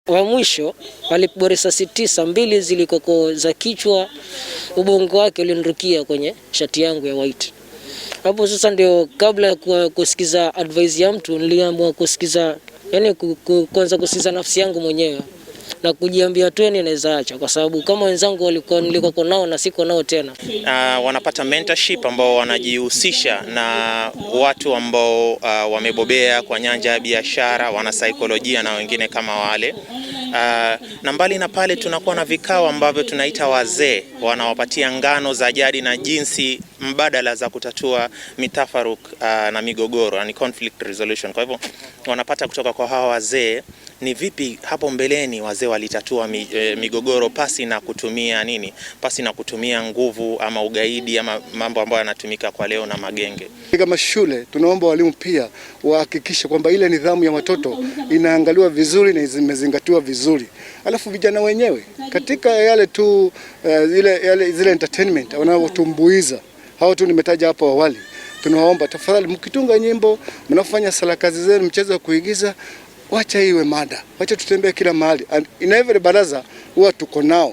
Wa mwisho alipigwa risasi tisa, mbili zilikoko za kichwa, ubongo wake ulinirukia kwenye shati yangu ya white. Hapo sasa ndio kabla ya kusikiza advice ya mtu niliamua kusikiza, yani kuanza kusikiza nafsi yangu mwenyewe na kujiambia tu yani naweza acha, kwa sababu kama wenzangu walikuwa nilikuwa nao na siko nao tena. Wanapata mentorship ambao wanajihusisha na watu ambao wamebobea kwa nyanja ya biashara, wana saikolojia na wengine kama wale. Na mbali na pale tunakuwa na vikao ambavyo tunaita wazee, wanawapatia ngano za jadi na jinsi mbadala za kutatua mitafaruk na migogoro, yani conflict resolution. Kwa hivyo wanapata kutoka kwa hawa wazee ni vipi hapo mbeleni wazee walitatua migogoro pasi na kutumia nini, pasi na kutumia nguvu ama ugaidi ama mambo ambayo yanatumika kwa leo na magenge. Kama shule tunaomba walimu pia wahakikishe kwamba ile nidhamu ya watoto inaangaliwa vizuri na imezingatiwa vizuri, alafu vijana wenyewe katika yale tu ile zile entertainment wanaotumbuiza hao tu nimetaja hapo awali, tunawaomba tafadhali, mkitunga nyimbo, mnafanya sarakasi zenu, mchezo wa kuigiza, wacha iwe mada, wacha tutembee kila mahali. And in every baraza huwa tuko nao.